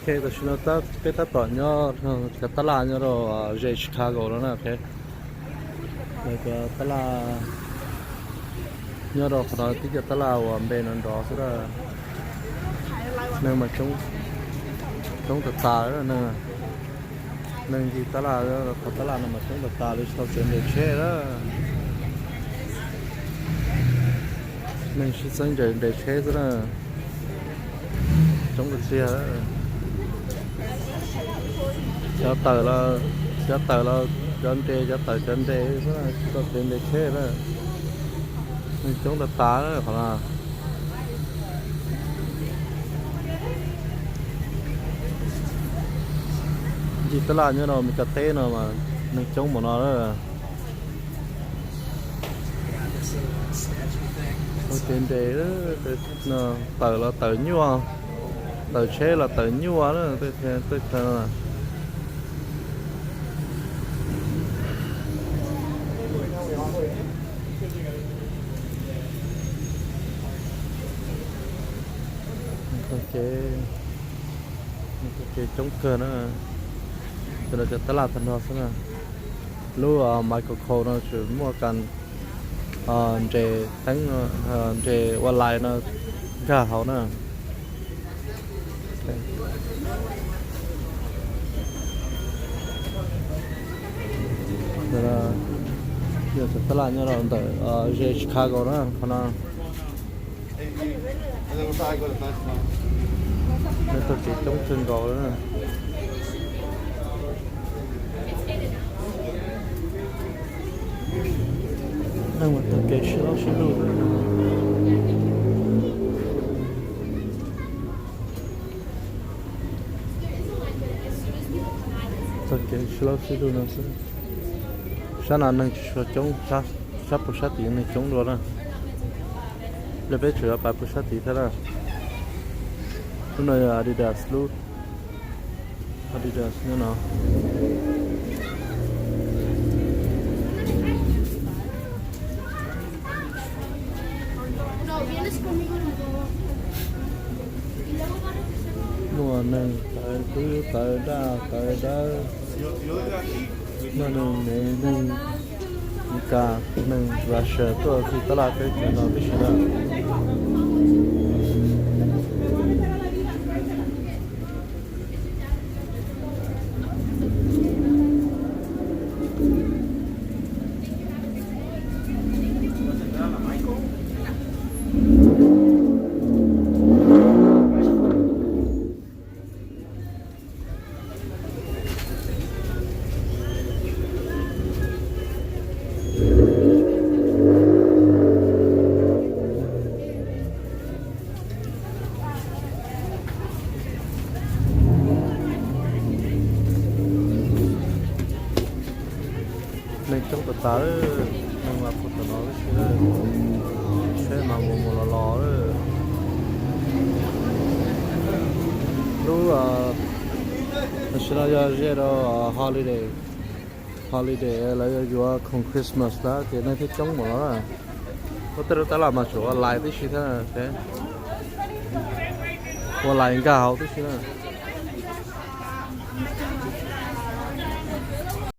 Ok, tam sim no peb tab tom nyob cov tab laj nyob rau ze Chicago no na. Cov tab laj nyob rau qhov no tib cov tab laj uas npe no nrov xwb na. Neeg mas coob tas tas, neeg ncig tab laj, qhov tab laj no mas coob tas tas li, tsis tau tsev nres tsheb lawm. Neeg sib txeeb nres tsheb xwb na. Coob tiag tiag. Cov tawm los, cov tawm los cov nres, cov tawm cov nres xwb, tsis tau tsev nres tsheb lawm. Neeg coob tas tas qhov no. Ncig tab laj nyob rau Meskas teb no mas neeg coob npaum no lawm. Tsev nres, tawm los tawm nyuaj, tawm tsheb los tawm nyuaj na. Taug kev coob kawg na. Cov no cov tab laj tag nrho xwb na. Lub Michael Kors no tseem muaj kas nres teeb, nres ua lais no nkag hauv na. Yog cov tab laj nyob rau ntawm ze Chicago na qhov no. Neeg taug kev coob kawg nkaus li na. Neeg mas taug kev sib laub sib lug. Taug kev sib laub sib lug no xwb. Sab no neeg tsis tshua coob, sab puag sab tid neeg coob dua na. Los peb tseem yuav pais puag sab tid thiab na. Lub no yog Adidas lub. Adidas nyob no. Muaj neeg tawv dub tawv daj tawv dawb, muaj neeg Mev, neeg Meskas, neeg Russia tuaj ncig tab laj teb chaws no tib si na. Neeg coob tas tas, neeg mas puag tom no tib si, tsheb mas mus mus los los. Lub, tam sim no yog ze rau holiday, holiday lawv yuav yuav khoom Christmas lawm ces neeg thiaj coob mus no na. Ua tej lub tab laj mas tsuas ua lais tib si thiab, ua lais nkag hauv tib si na.